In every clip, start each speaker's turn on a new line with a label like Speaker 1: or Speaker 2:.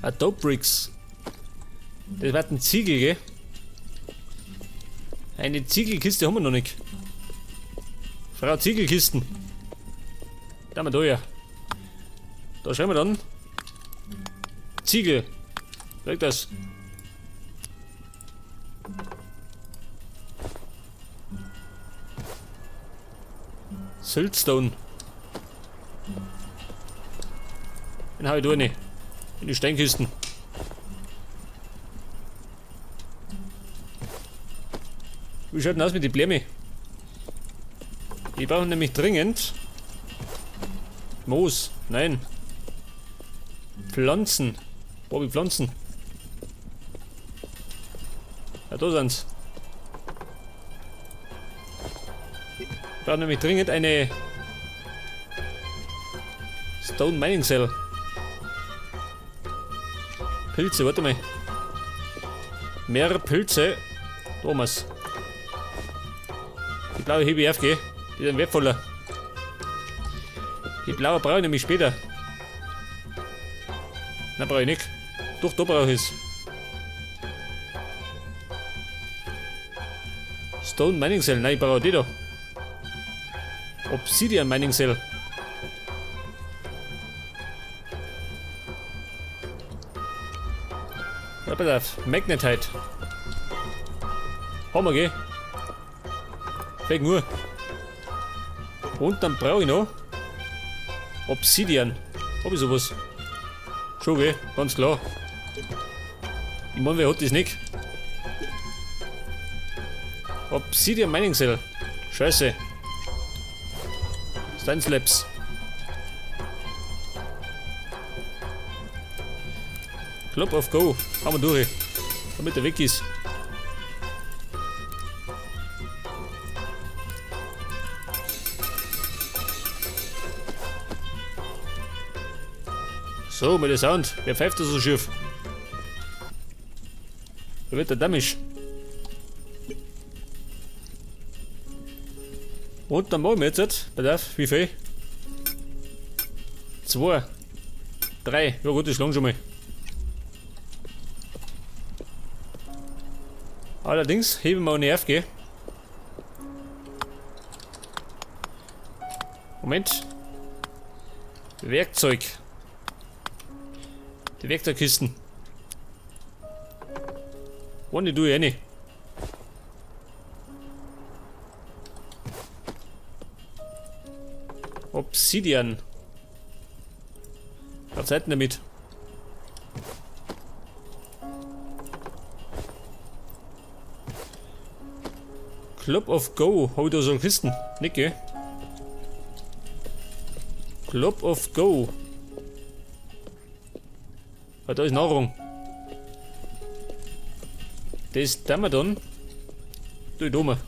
Speaker 1: Adobe Bricks. Das wird ein Ziegel, gell? Eine Ziegelkiste haben wir noch nicht. Frau Ziegelkisten. Da haben wir da ja. Da schreiben wir dann. Ziegel. Weg das. Siltstone. Den hab ich da nicht. In die Steinkisten. Wie schaut denn aus mit den Blämme? Die brauchen nämlich dringend Moos. Nein. Pflanzen. Wo hab ich Pflanzen? Ja, da sind's. Ich brauche nämlich dringend eine Stone Mining Cell. Pilze, warte mal. Mehr Pilze. Thomas. Die blaue hebe ich auf, gell? Die sind wertvoller. Die blaue brauche ich nämlich später. Nein, brauche ich nicht. Doch, da brauche ich es. Stone Mining Cell. Nein, ich brauche die da. Obsidian Mining Cell. Ja, pass auf. Magnetite. Haben wir, gell? Fehlt nur. Und dann brauche ich noch Obsidian. Hab ich sowas? Schon, gell? Ganz klar. Ich mein, wer hat das nicht? Obsidian Mining Cell. Scheiße. Stone Slabs. Club of Go. Haben wir durch. Damit der weg ist. So, mit der Sound. Wer pfeift da so schief? Da wird der Damage. Und dann machen wir jetzt. Pass auf, wie viel? 2. 3. Ja gut, das langt schon mal. Allerdings heben wir auch nicht auf, gell? Moment. Werkzeug. Die Werkzeugkisten. Ohne du ja nicht. Obsidian. Was seid denn damit? Club of Go. Hab ich da so Kisten? Nicht, gell? Club of Go. Ah, da ist Nahrung. Das tun wir dann. Du Dumme.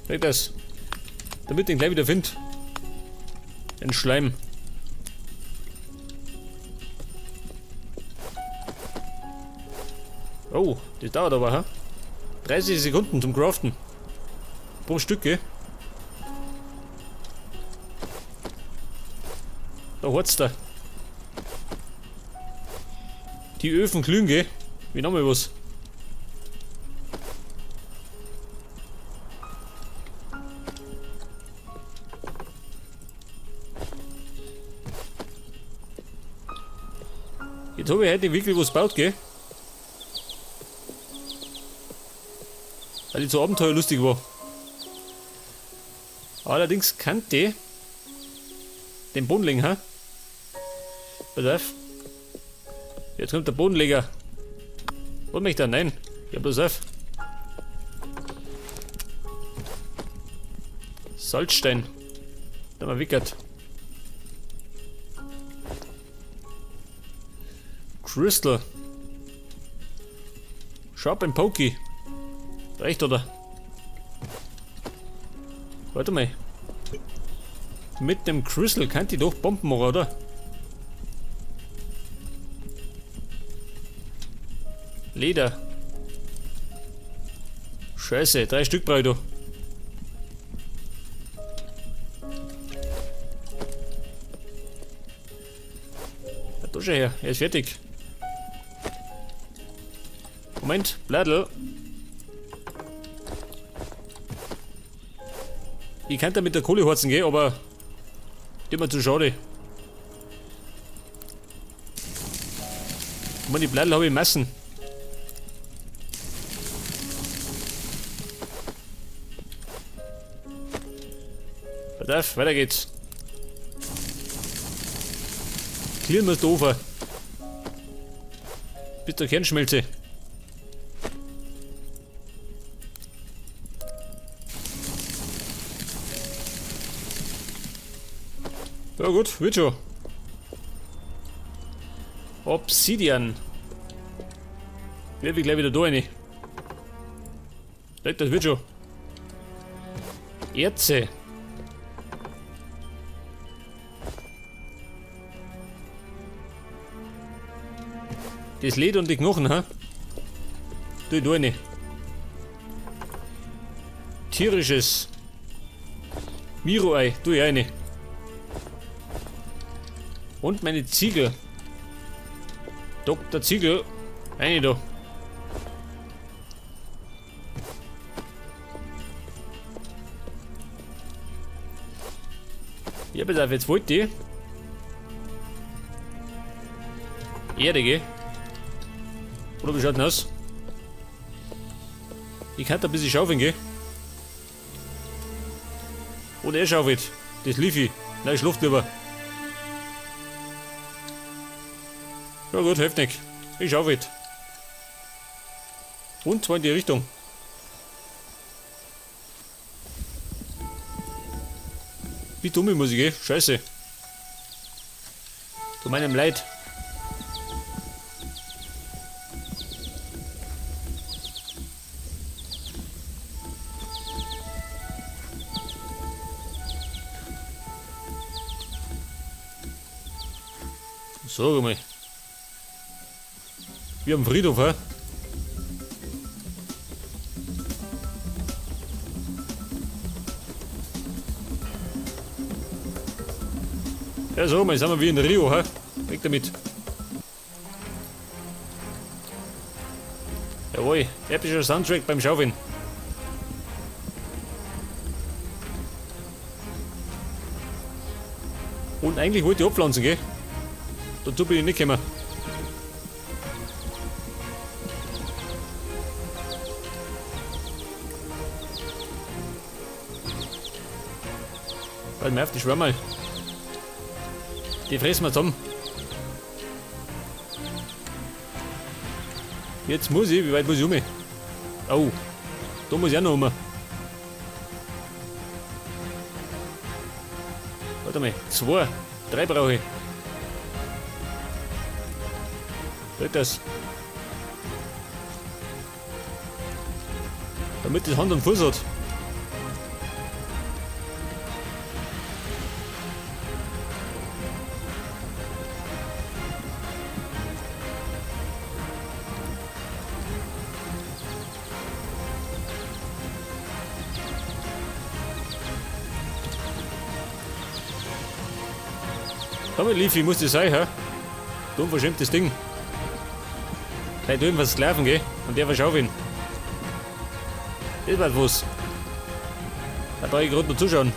Speaker 1: Weg das. Damit ich den gleich wieder find. Den Schleim. Oh, das dauert aber, hä? 30 Sekunden zum Craften. Pro Stück, gell? Da hat's da. Die Öfen glühen, gell? Wie nochmal was. Jetzt hab ich heute wirklich was gebaut, gell? Weil ich so abenteuerlustig war. Allerdings kannte den Bodenlegen, hä? Pass auf. Jetzt kommt der Bodenleger. Wo möchte er? Nein. Ja, pass auf. Salzstein. Da mal wickert. Crystal. Sharp and Pokey. Recht, oder? Warte mal. Mit dem Crystal kann die doch Bomben machen, oder? Leder. Scheiße, 3 Stück brauche ich da. Komm schon her, er ist fertig. Moment, Bladel. Ich kann da mit der Kohle horzen gehen, aber immer zu schade. Ich meine, die Bladel habe ich in Massen. Pass auf, weiter geht's. Clearen wir's da oben. Bis zur Kernschmelze. Ja gut, wird schon. Obsidian. Werf ich gleich wieder da rein. Das wird schon. Erze. Das Leder und die Knochen, ha? Tu ich da rein. Tierisches. Miro-Ei, tu ich rein. Und meine Ziegel. Doktor Ziegel. Eine da. Ja, pass auf, jetzt wollte ich Erde, gell? Oder wie schaut denn aus? Ich kann da ein bisschen schaufeln, gell? Oder er schaufelt. Das lief ich. Nein, ich schlaft lieber. Ja gut, hilft nicht. Ich schaufel. Und zwar in die Richtung. Wie dumm muss ich gehen? Scheiße. Zu meinem Leid. Sag mal. Wir haben Friedhof, hä? Ja, sag mal, sind wir wie in Rio, hä? Weg damit. Jawohl, epischer Soundtrack beim Schaufeln. Und eigentlich wollte ich abpflanzen, gell? Dazu bin ich nicht gekommen. Warte mal auf, die Schwärmerl. Die fressen wir zusammen. Jetzt muss ich, wie weit muss ich um? Oh, da muss ich auch noch um. Warte mal, 2, 3 brauche ich. Geht das? Damit das Hand und Fuß hat. Komm, Leafy, muss das sein, hä? Du unverschämtes Ding. Gleich drüben was Sklaven, gell? Und der verschaufeln. Das war was. Da brauche ich gerade noch zuschauen.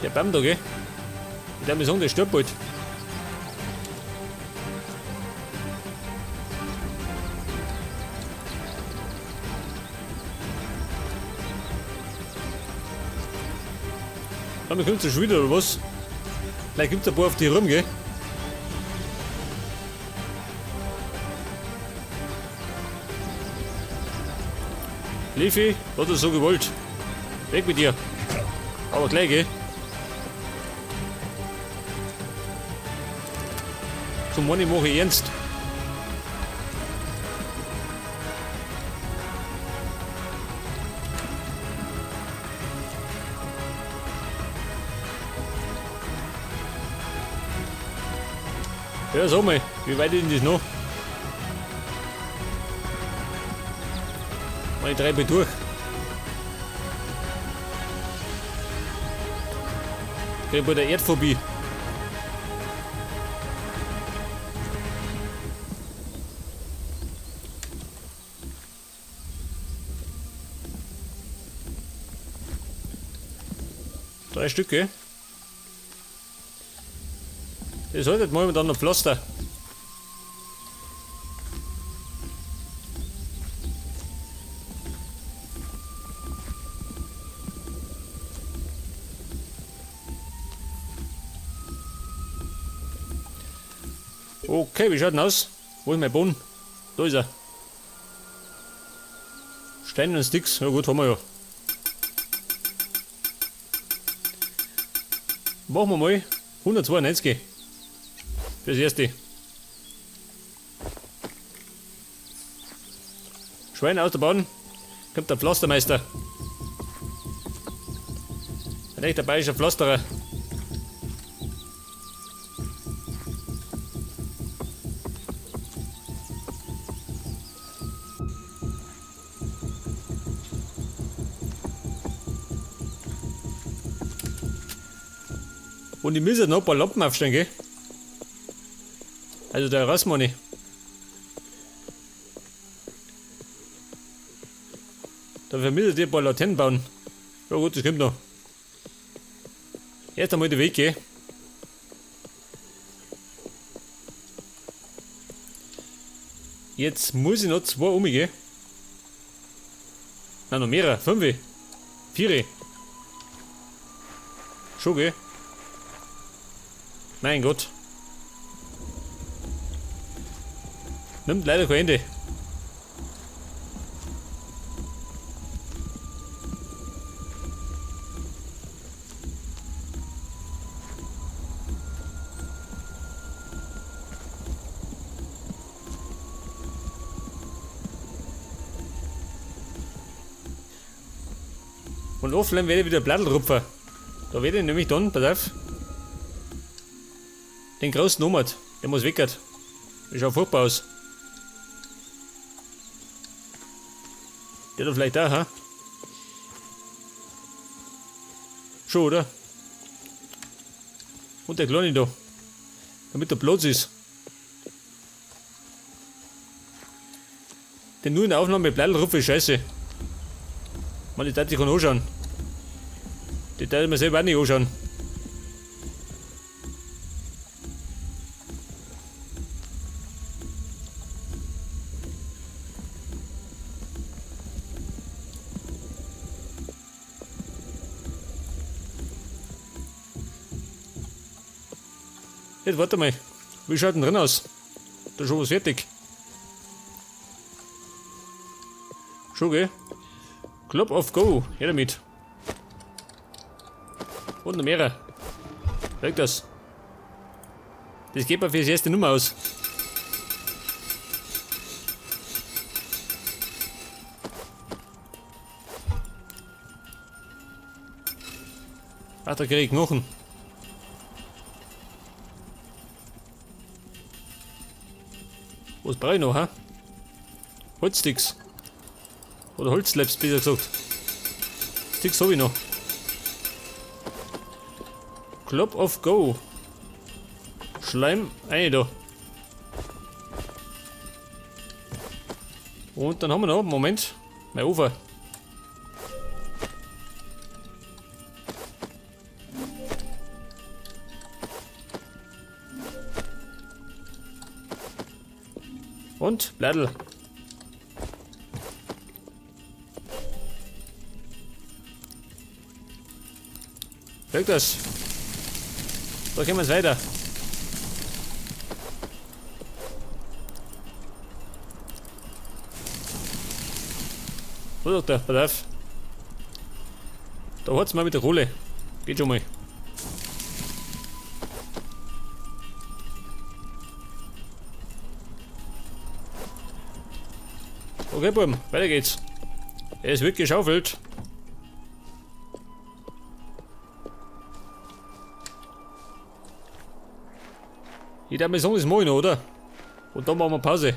Speaker 1: Der Baum da, gell? Ich darf mir sagen, der stirbt bald. Damit kommt's ja schon wieder, oder was? Vielleicht gibt's ein paar auf die rum, gell? Leafy, hat er so gewollt. Weg mit dir. Aber gleich, gell? Zum Money mache ich ernst. Ja, sag mal, wie weit ist denn das noch? Meine treibe durch. Krieg bei der Erdphobie. Drei Stücke. Das haltet mal dann noch Pflaster. Okay, wie schaut denn aus? Wo ist mein Boden? Da ist er. Steine und Sticks, ja gut, haben wir ja. Machen wir mal 192 fürs erste. Schwein aus der Bahn, kommt der Pflastermeister. Ein echter bayerischer Pflasterer. Und ich muss jetzt noch ein paar Lampen aufstellen, gell? Also der Rassmanni. Dafür müssen die ein paar Laternen bauen. Ja gut, das kommt noch. Erst einmal den Weg, gell? Jetzt muss ich noch zwei umgehen. Nein, noch mehrere. 5. 4. Schon, gell? Mein Gott. Nimmt leider kein Ende. Und offline werde ich wieder Blattl rupfen. Da werde ich nämlich dann, pass auf, den großen Nomad, der muss weckert. Der schaut furchtbar aus. Der da vielleicht auch, ha? Schon, oder? Und der Kleine da. Damit der Platz ist. Denn nur in der Aufnahme Blattl rupfen ist scheiße. Man, die Leute kann anschauen. Die darf ich mir selber auch nicht anschauen. Jetzt warte mal, wie schaut denn drin aus? Da ist schon was fertig. Schon, gell? Club of Go, her damit. Und noch mehrere. Weg das. Das geht mir fürs erste Nummer aus. Ach, da krieg ich Knochen. Was brauch ich noch, hä? Holzsticks. Oder Holzslabs, besser gesagt. Sticks hab ich noch. Club of Go. Schleim, eine da. Und dann haben wir noch, Moment, mein Ufer. Und Blättel. Wirkt das? Da gehen wir jetzt weiter. Wo ist der? Pass auf. Da hat's mal mit der Kohle. Geht schon mal. Okay, Buben, weiter geht's. Es wird geschaufelt. Ich darf mir sagen, das mach ich noch, oder? Und dann machen wir Pause.